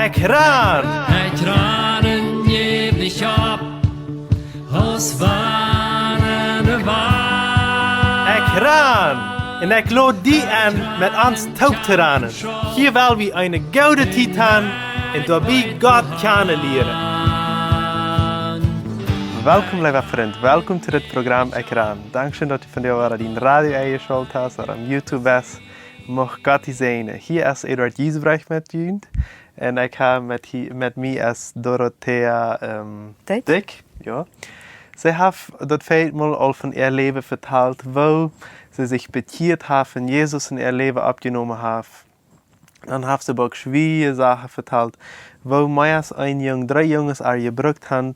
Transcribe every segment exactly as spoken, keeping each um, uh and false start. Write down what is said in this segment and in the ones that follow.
Ekjran! Ekjran, jäw nich opp, aus wann ne Wand. Ekjran! Un ekj lod die enn, met ons toop to ranen. Hia well wie eene goode Tiet han un doabie Gott kjanen lieren. Welkom, leewa Frint. Welkom to dit Program Ekjran. Dankscheen, daut du vondoag wada dien Radio enjeschalt hast ooda aum YouTube best. Mucht Gott die säajnen. Hia es Eduard Giesbrecht met junt. Un ekj hab met, hie- met mie es Dorothea, ähm, Dyck. Dyck, jo. See haft daut väle Mol aul von äa Läwen vetalt, woo see sikj bekjieet haft un Jesus en äa Läwen oppjenomen haft. Dan haft see uk schwoare Sachen vetalt, woo mea aus een Jung, dree Junges äa jebrukt han,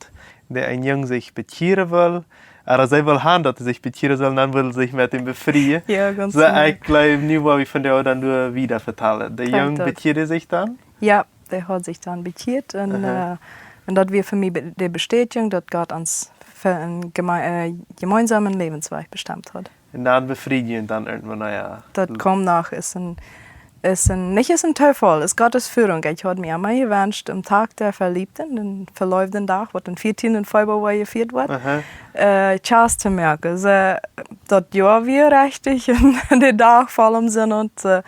dee een Jung sikj bekjieren wull. Ooda see wull han, daut hee sikj bekjieren sull, dan wull see sikj met am befrieen. Jo, gaunz Soo, genau. Ekj jleew, nu woa wie von doa dan doa wieda vetalen. De Jung bekjieed sikj dan? Jo, dee haud sikj dan bekjieet un, Aha. äh, un daut wia fa mie be- de Bestätigung, daut Gott ons fa een jeme- äh, jemeensamen Läwenswajch bestemt haud. Un dan befrieen dan irjentwan, na jo. Daut kaum noch, es een, es een, nich es een Toofall, es Gottes Führung. Ekj haud mie emma jewenscht, aum Dach der Verliebten, dän Verleewdendach, waut dän vieetienden Februar jefieet woat, Aha. äh, Kjast to moaken. Soo, daut Joa wia rajcht un de Dach voll em Senn un, äh,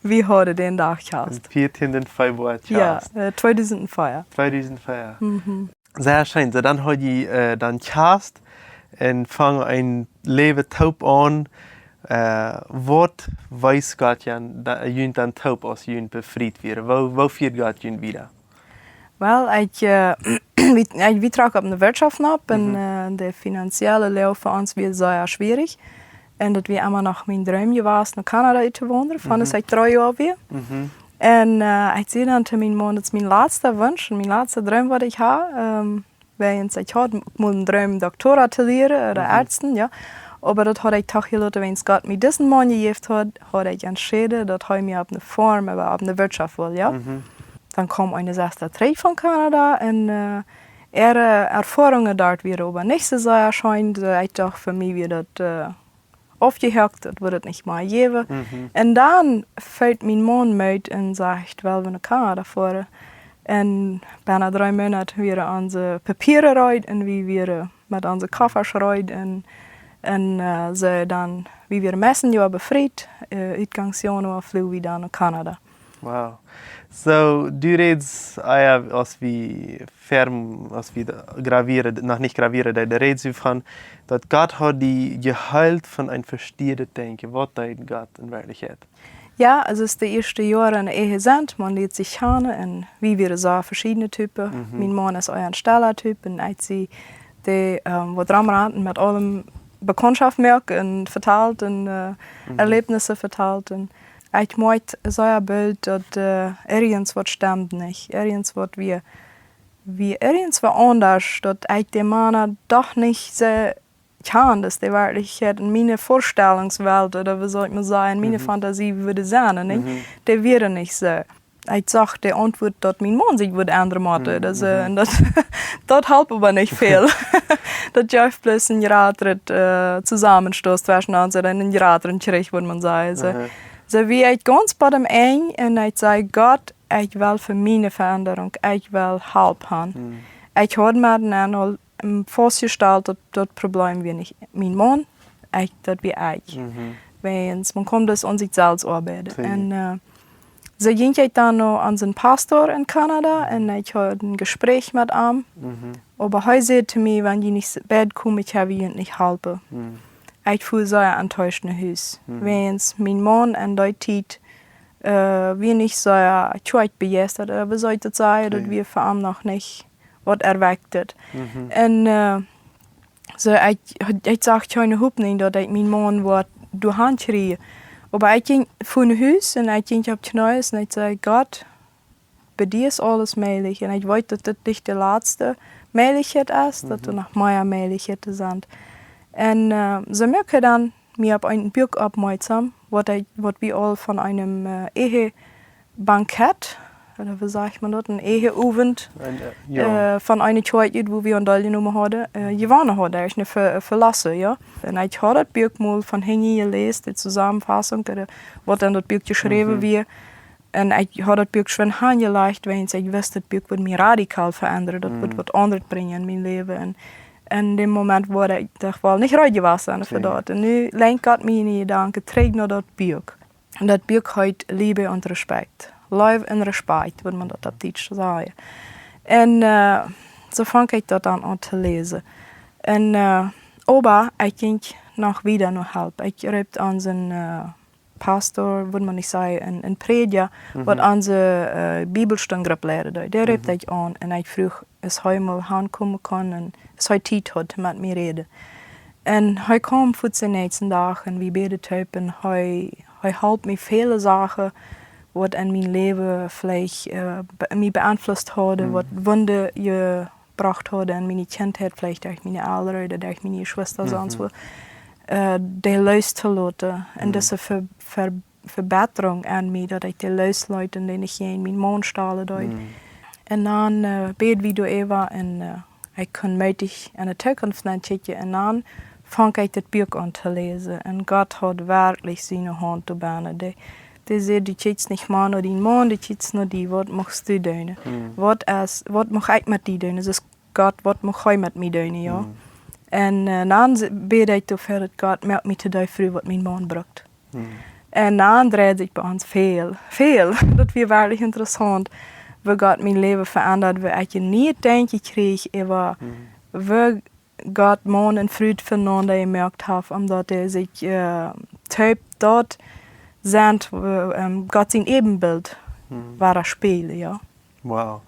wie hauden dän Dach Kjast. Dän vieetienden Februar Jo, Kjast. äh, tweedusendvea. Tweedusendvea. Mhm. Sea scheen. Soo, dan haud jie, äh, dan Kjast un fungen een Läwen toop aun. Äh, waut wees Gott junt da- junt dan toop, aus junt befriet wieren? Woo, woo fieed Gott junt wieda? Well, ekj, äh, wie, ekj, wie trocken opp ne Wirtschoft nopp un, Mhm. äh, de finanzielle Loag fa ons wia sea schwierich. Un daut wia emma noch mien Droom jewast, no Kanada to wonen, von Mhm. aus ekj dree Joa wia. Mhm. Un, äh, ekj säd dan to mienen Maun, daut es mien latsta Wunsch un mien latsta Droom, waut ekj hab. Ähm, wäajens ekj haud mol een Droom, Doktora to lieren ooda Mhm. Ärztin, jo. Oba daut haud ekj doch jeloten, wäajens Gott mie disen Maun jejäft haud, haud ekj entschäden, daut hee mie opp ne Farm ooda opp ne Wirtschoft wull, jo. Mhm. Dan kjeem miene Sesta trigj von Kanada un, äh, äare Erfoarungen doa wieren oba nich soo sea scheen. Soo, ekj docht, fa mie wia daut, äh, aufjehoakt, daut wudd daut nich mea jäwen. Mhm. Un dan felt mien Maun met un sajcht, well wie no Kanada foaren. Un benne dree Moonat wieren onse Papieren reed un wie wieren met onse Koffasch reed un, un, äh, soo dan, wie wieren meist een Joa befriet, äh, Utgangs Januar fluagen wie dan no Kanada. Wow. Soo, du rätst, ah jo, aus wie ferm, aus wie de- gravieren, noch nich gravieren, doa rätst du von, daut Gott haud die jeheelt von een vesteeadet Denkjen. Waut deed Gott en Werkjlichkjeit? Jo, aulsoo aus de ieeschte Joaren enne Ehe sent, maun lieet sikj kjanen un wie wieren soo veschiedne Typen. Mhm. Mien Maun es ea een stella Typ un ekj sie dee, ähm, waut romrant un met aulem Bekauntschaften moakt un vetalt un, äh, Mhm. Erläwnissen vetalt un ekj moakjt sea boolt, daut, äh, irjentwaut stemd nich. Irjentwaut wia, wia irjentwaut aundasch, daut ekj de Mana doch nich soo kjand, daut dee werkjlich en miene Väastellungswelt, ooda woo saul ekj mau sajen, en miene Mhm. Fantasie wudden sennen, nä? Mhm. Dee wieren nich soo. Ekj sach de Auntwuat, daut mien Maun sikj wudd endren motten. Mhm, Daut, äh, mhm. un daut, daut holp oba nich väl. Daut jeef bloos een jratret, äh, Tosamenstoos tweschen ons, ooda een jratren Kjrich, wudd maun sajen. Soo, Aha. soo wia ekj gaunz bie däm Enj un ekj säd: Gott, ekj well fa miene Veendrunk, ekj well Help han. Mhm. Ekj haud mie dan aul, ähm, faustjestalt, daut daut Problem wia nich mien Maun, ekj, daut wia ekj. Mhm. Wäajens, maun kaun daut aun sikj selfst oabeiden. Soo. Un, äh, soo jinkj ekj dan no onsen Pastor en Kanada Mhm. un ekj haud een Jespräch met am. Mhm. Oba hee säd to mie: Wan jie nich s- beid komen, ekj woa junt nich halpen. Mhm. Ekj fua sea enttäuscht no Hus. Mhm. Wäajens mien Maun en dee Tiet, äh, wia nich soo, äh, kjoakjbejeistat, äh, woo saul ekj daut sajen, daut Okay. wia fa am noch nich waut erwakjt. Mhm. Un, äh, soo, ekj, ekj sach kjeene Hopninj, daut ekj mien Maun wudd doahan kjrieen. Oba ekj jinkj von Hus un ekj jinkj opp Kjnees un ekj säd: Gott, bie die es aules mäajlich. Un ekj weet, daut dit nich de latste Mäajlichkjeit es, daut doa Mhm. noch mea Mäajlichkjeiten sent. Un, äh, soo moakt hee dan mie opp een Buak oppmoakjsom, waut hee, waut wie aul von een, äh, Ehe- Bankett, ooda woo sajcht maun daut, een Eheowent, Een, äh, jo. äh, von eene Kjoakj, wua wie aun deeljenomen hauden, äh, jewonnen hauden, derch eene Ve- Velossung, jo. Un ekj haud daut Buak mol von hinjen jeläst, de Tosamenfassunk, ooda waut en daut Buak jeschräwen Mhm. wia. Un ekj haud daut Buak schwind hanjelajcht, wiels ekj wist, daut Buak wudd mie radikal veendren, daut wudd waut aundret brinjen en mien Läwen. Un en däm Moment wia ekj doch woll nich reed jewast fa daut. Un nu lenkjt Gott miene Jedanken trigj no daut Buak. Un daut Buak heet Liebe und Respekt. Leew un Respekt, wudd maun daut opp Dietsch sajen. Un soo funk ekj daut aun, aun to läsen. Un oba ekj jinkj noch wieda no Help. Ekj reep onsen Pastor, wudd maun nich sajen, een, een Prädja, waut onse Bibelstundgrupp leiden deed. Dee reep ekj aun un ekj fruach, aus hee mol hankomen kunn un aus hee Tiet haud met mie räden. Un hee kaum fa dän näakjsten Dach un wie bäden toop un hee, hee holp mie väle Sachen, waut en mien Läwen veleicht mie beeinflusst hauden, waut Wunden jebrocht hauden en miene Kjintheit, veleicht derch miene Elren ooda derch miene Jeschwista, soo un soo, dee loos to loten. Un dise Ver-, Ver-, Vebittaunk aun mie, daut ekj dee loos leet un dee nich jäajen mienen Maun stalen deed. Un dan bäd wie doaräwa un ekj kunn mootich en de Tookunft nenn kjikjen. Un dan funk ekj daut Buak aun to läsen. Un Gott haud werkjlich siene Haunt doabennen. Dee, dee säd: "Du kjikjst nich mea no dienen Maun, du kjikjst no die. Waut muchst du doonen? Waut es, waut much ekj met die doonen? Daut es Gott, waut much hee met mie doonen, jo?" Un dan bäd ekj doafäa, daut Gott moak mie to dee Fru, waut mien Maun brukt. Un dan dreid sikj bie ons väl, väl. Daut wia werkjlich interessaunt, woo Gott mien Läwen veendad, woo ekj een nieet Denkjen kjrieech äwa woo Gott Maun un Fru venenaunda jemoakt haft, om daut see sikj toop daut sent, Gott sien Äbenbilt wada spieejlen, jo. Wow.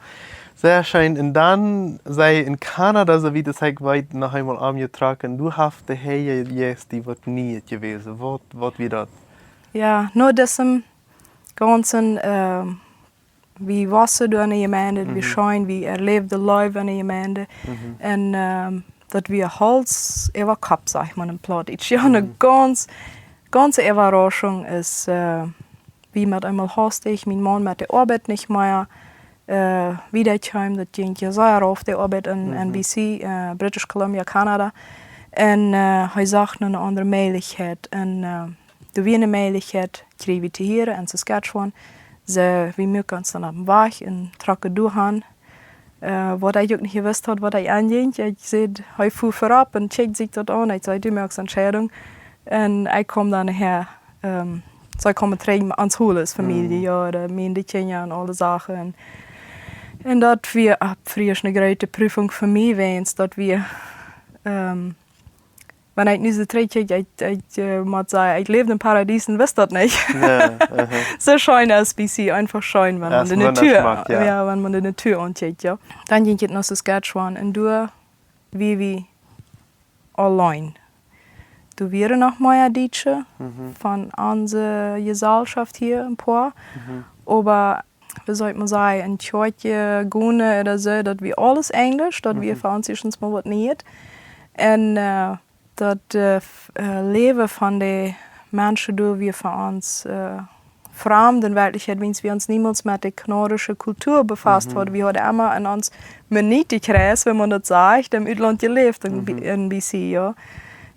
Sea scheen. Un dan sie jie en Kanada, soo wiet aus ekj weet, noch eemol omjetrocken. Doa haft de Heilje Jeist die waut Nieet jewäsen. Waut, waut wia daut? Jo, no disem gaunzen, wie wossen doa en de Jemeent, wie scheen, wie erläwden Leew en de Jemeent. Un daut wia Hauls äwa Kopp, sajcht maun en Plautdietsch. Jo, ne gaunz, gaunze Äwarauschunk es, wie met eemol haustich mien Maun met de Oabeit nich mea wieda kjeem, daut jinkj je sea rauf, de Oabeit en, en B C, British Columbia, Kanada. Un hee sach no ne aundre Mäajlichkjeit. Un doa wia ne Mäajlichkjeit, kjrieech wie to hieren, en Saskatchewan. Soo, wie muaken ons dan opp dän Wajch un trocken doa han. Waut ekj uk nich jewist haud, waut ekj aunjinkj. Ekj säd, hee fua verop un kjikjt sikj daut aun. Ekj säd: "Du moakst Entscheidunk." Un ekj kaum dan nohäa, see kaumen trigj, ons Hules Famielje, jo, de, miene Kjinja un aule Sachen. Un, un daut wia opp Friescht ne groote Prüfunk fa mie, wiels daut wia, wan ekj nu soo trigjkjikj, ekj, ekj mott sajen, ekj läwd em Paradies un wist daut nich. Soo scheen es B C, eenfach scheen, wan maun de Natua, jo, wan maun de Natua aunkjikjt, jo. Dan jinkj et no Saskatchewan un doa wia wie auleen. Doa wieren noch mea Dietsche von onse Jeselschoft hia, een poa. Oba, woo saul ekj mol sajen, en Kjoakj gonen ooda soo, daut wia aules Enjlisch, daut wia fa ons ieeschtens mol waut Nieet. Un daut Läwen von de Menschen doa wia fa ons framd en Werkjlichkjeit, wiels wie ons niemols met de kanadische Kultua befast hauden. Wie hauden emma en ons Mennonitenkjreis, wan maun daut sajcht, em Utlaunt jeläft, en B C, jo.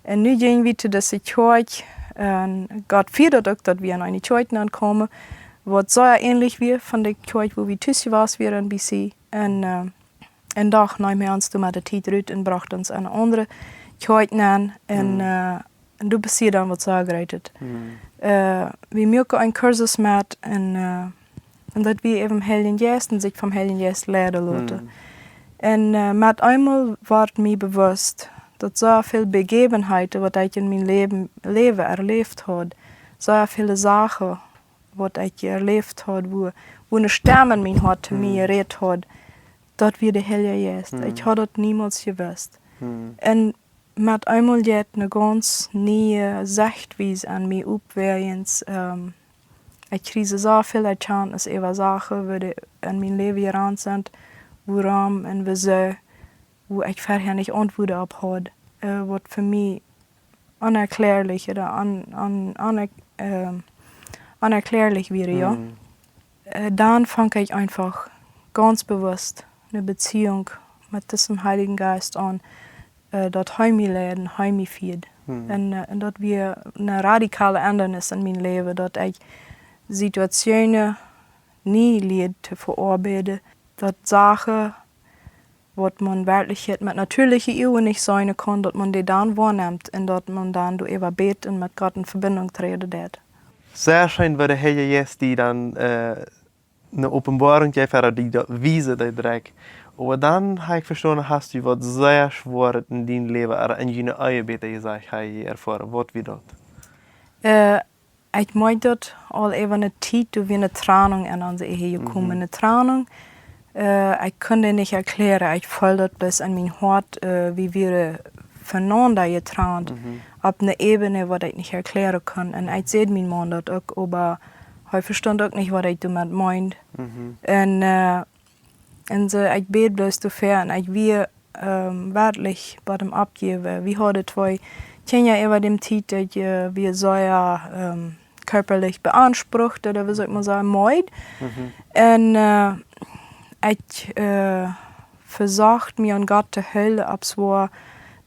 Un nu jinj wie to dise Kjoakj, un Gott fieed daut uk, daut wie en eene Kjoakj nenn kaumen, waut sea änlich wia von de Kjoakj, wua wie tus jewast wieren en B C. Un un doch neem hee ons doa met de Tiet rut un brocht ons en ne aundre Kjoakj nenn. Un doa passieed dan waut sea Grootet. Wie muaken een Kursus met un, un daut wia äwen Heiljen Jeist un sikj vom Heiljen Jeist leiden loten. Un met eemol wort mie bewusst, daut sea väl Bejäwenheiten, waut ekj en mien Läwen, Läwen erläwt haud, sea väle Sachen, waut ekj erläwt haud, wua, wua ne Stemm en mien Hoat to mie jerät haud, daut wia de Heilja Jeist. Ekj haud daut niemols jewist. Un met eemol jeit ne gaunz niee Sechtwies en mie opp, wäajens ekj kjrieech soo väl Erkjantnis äwa Sachen, waut en mien Läwen jerant sent, wuarom un woosoo, wua ekj verhäa nich Auntwuaden opp haud, waut fa mie onerkläarlich ooda on-, on-, onerk-, onerkläarlich wieren, jo. Dan funk ekj eefach gaunz bewusst ne Beziehunk met disen Heiljen Jeist aun, daut hee mie leid un hee mie fieed. Un, un daut wia ne radikale Endanis en mien Läwen, daut ekj Situatsjoonen nie lieed to veoabeiden, daut Sachen, waut maun werkjlich met natieeliche Uagen nich seenen kaun, daut maun dee dan woanemt un daut maun dan doaräwa bät un met Gott en Vebinjunk träden deit. Sea scheen, woo de Heilje Jeist die dan, äh, ne Openboarunk jeft, ooda die daut wiesen deit, direkt. Oba dan hab ekj vestonen, hast du waut sea Schwoaret en dien Läwen, ooda en june Ehe, bäta jesajcht, hast du erfoaren. Waut wia daut? Äh, ekj meent daut aul äwa ne Tiet, doa wia ne Trennung en onse Ehe jekomen. Mhm. Ne Trennung, äh, ekj kunn dee nich erkjläaren. Ekj feeld daut bloos en mien Hoat, äh, wie wieren vonenaunda jetrant. Mhm. Opp ne Ebene, waut ekj nich erkjläaren kunn. Un ekj säd mien Maun daut uk, oba hee vestunt uk nich, waut ekj doamet meend. Mhm. Un, äh, un soo, ekj bäd bloos doafäa un ekj wia, ähm, werkjlich bie däm Oppjäwen. Wie hauden twee Kjinja äwa däm Tiet, daut, äh, wia sea, ähm, kjarpalich beansprucht, ooda woo saul ekj mau sajen, meed. Mhm. Un, äh, ekj, äh, vesocht mie aun Gott to hoolen, opp soo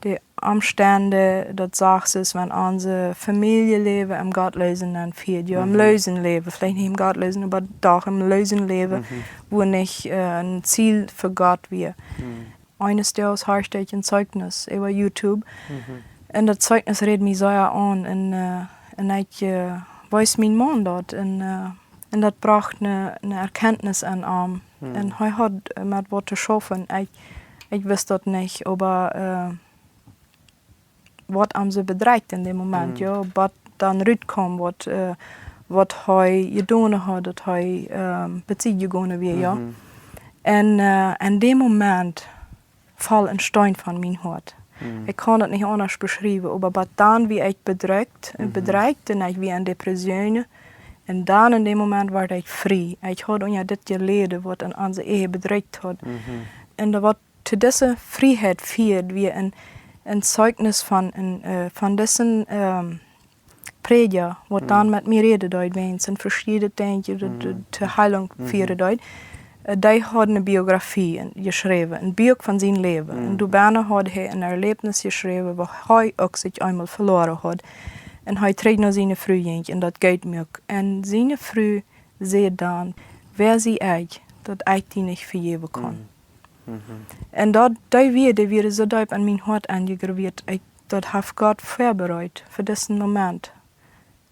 de Omstend, daut sajcht, es, wan onse Famieljeläwen em Gottloosen dan fieet, jo, em, mhm, loosen Läwen, veleicht nich em Gottloosen, oba doch em loosen Läwen, mhm, wua nich, äh, een Ziel fa Gott wia. Mhm. Eenes Doages horcht ekj een Zeugnis äwa YouTube. Mhm. Un daut Zeugnis räd mie sea aun. Un, äh, un ekj, äh, wees mien Maun daut. Un, äh, un daut brocht ne, ne Erkjantnis aun am. Mhm. Un hee haud, äh, met waut to schaufen. Ekj, ekj wist daut nich, oba, äh, waut am soo bedrekjt en däm Moment, mhm, jo, waut dan rutkjeem, waut, äh, waut hee jedonen haud, daut hee, ähm, besied jegonen wia, jo. Mhm. Un, äh, en däm Moment foll een Steen von mien Hoat. Mhm. Ekj kaun daut nich aundasch beschriewen, oba waut dan, wia ekj bedrekjt, äh, mhm, bedrekjt un ekj wia en Depressionen. Un dan en däm Moment wort ekj frie. Ekj haud unja dit jeläden, waut en onse Ehe bedrekjt haud. Mhm. Un daut waut to dise Frieheit fieed, wia een, een Zeugnis von een, äh, von disen, ähm, Prädja, waut dan, mhm, met mie räden deed, wäajen veschiedne Dinja, daut, daut, mhm, to Heilunk, mhm, fieren deed. Äh, dee haud ne Biografie en, jeschräwen, een Buak von sien Läwen. Un, mhm, doabennen haud hee een Erläwnis jeschräwen, wua hee uk sikj eemol veloaren haud. Un hee trigj no siene Fru jinkj un daut Gott muak. Un siene Fru säd dan: "Wäa sie ekj, daut ekj die nich vejäwen kaun?" Mhm. Mhm. Un daut, dee Wieed, dee wieren soo deep en mien Hoat enjegraweet. Ekj, daut haft Gott väabereit fa disen Moment.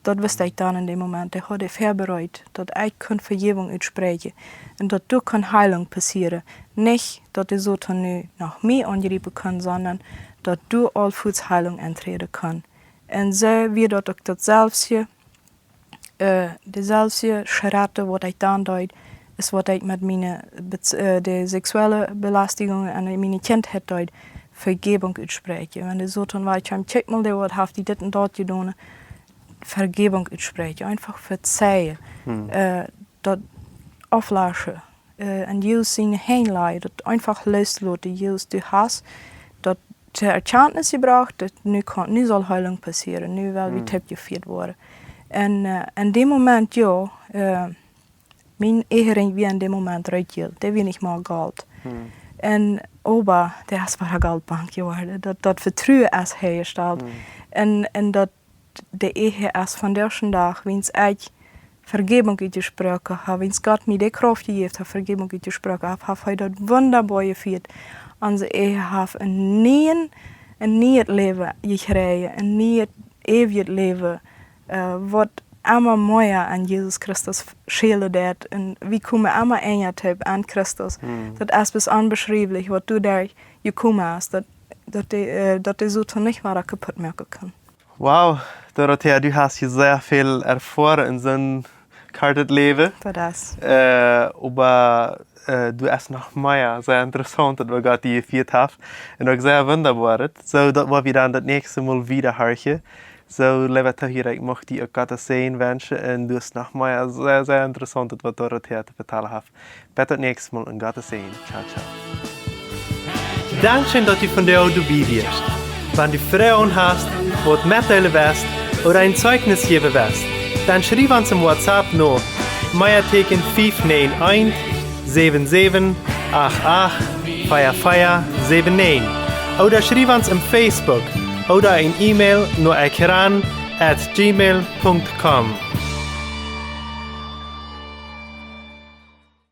Daut wist ekj dan en däm Moment. Dee haud väabereit, daut ekj kunn Vejäwunk utspräakjen. Un daut doa kunn Heilunk passieren. Nich, daut de Soton nu noch mea aunjriepen kunn, sonda daut doa aul fuaz Heilunk enträden kunn. Un soo wia daut uk daut selwje, äh, deeselwje Schrette, waut ekj dan deed, es waut ekj met miene Bez-, äh, de seksuelle Belästigungen en miene Kjintheit deed, Vejäwunk utspräakjen. Wan de Soton wada kjeem: "Kjikj mol, dee waut haft die dit un daut jedonen", Vejäwunk utspräakjen, eefach vezeien, hm, äh, daut auflaschen, äh, un Jesus siene Henj lajen, daut eefach loosloten, Jesus, du hast daut to Erkjantnis jebrocht, daut nu kaun, nu saul Heilunk passieren, nu well wie, hm, toopjefieet woaren. Un, äh, en däm Moment, jo, äh, mien Ehering wia en däm Moment rutjehilt, dee wia nich mea Golt. Hm. Un, oba dee es wada Golt jeworden, daut, daut Vetruen es häajestalt. Hm. Un, un daut de Ehe es vondoag dän Dach, wiels ekj Vejäwunk utjesproaken hab, wiels Gott mie de Krauft jejäft haft, Vejäwunk utjesproaken hab, haft hee daut wundaboa jefieet. Onse Ehe haft een nieet, een nieet Läwen jekjräajen, een nieet eewjet Läwen, äh, waut emma mea aun Jesus Christus schälen deit. Un wie komen emma enja toop aun Christus. Hm. Daut es bloos onbeschrieflich, waut doa derch jekomen es, daut, daut de, äh, daut de Soton nich wada kaputt moaken kaun. Wow, Dorothea, du hast hia sea väl erfoaren en soon kortet Läwen. Daut es. Äh, oba, äh, du hast noch mea, sea interessaunt, waut Gott die jefieet haft. Un uk sea wundaboa. Soo, daut woa wie dan daut näakjste Mol wieda horchen. Soo, leewa Tohiera, ekj mucht die uk Gott sienen Säajen wenschen. Un du hast noch mea, sea, sea interessaunt, waut Dorothea to vetalen haft. Bat daut näakjste Mol un Gott sienen Säajen. Ciao, ciao. Dankscheen, daut du vondoag doabie wieescht. Wan du Froagen hast, waut metdeelen west ooda een Zeichnis jäwen west, dan schriew ons em WhatsApp no Meatieekjen fief näajen eent, säwen säwen, acht acht, vea vea, säwen näajen. Ooda schriew ons em Facebook ooda een E-Mail no ekran at gmail punkt com.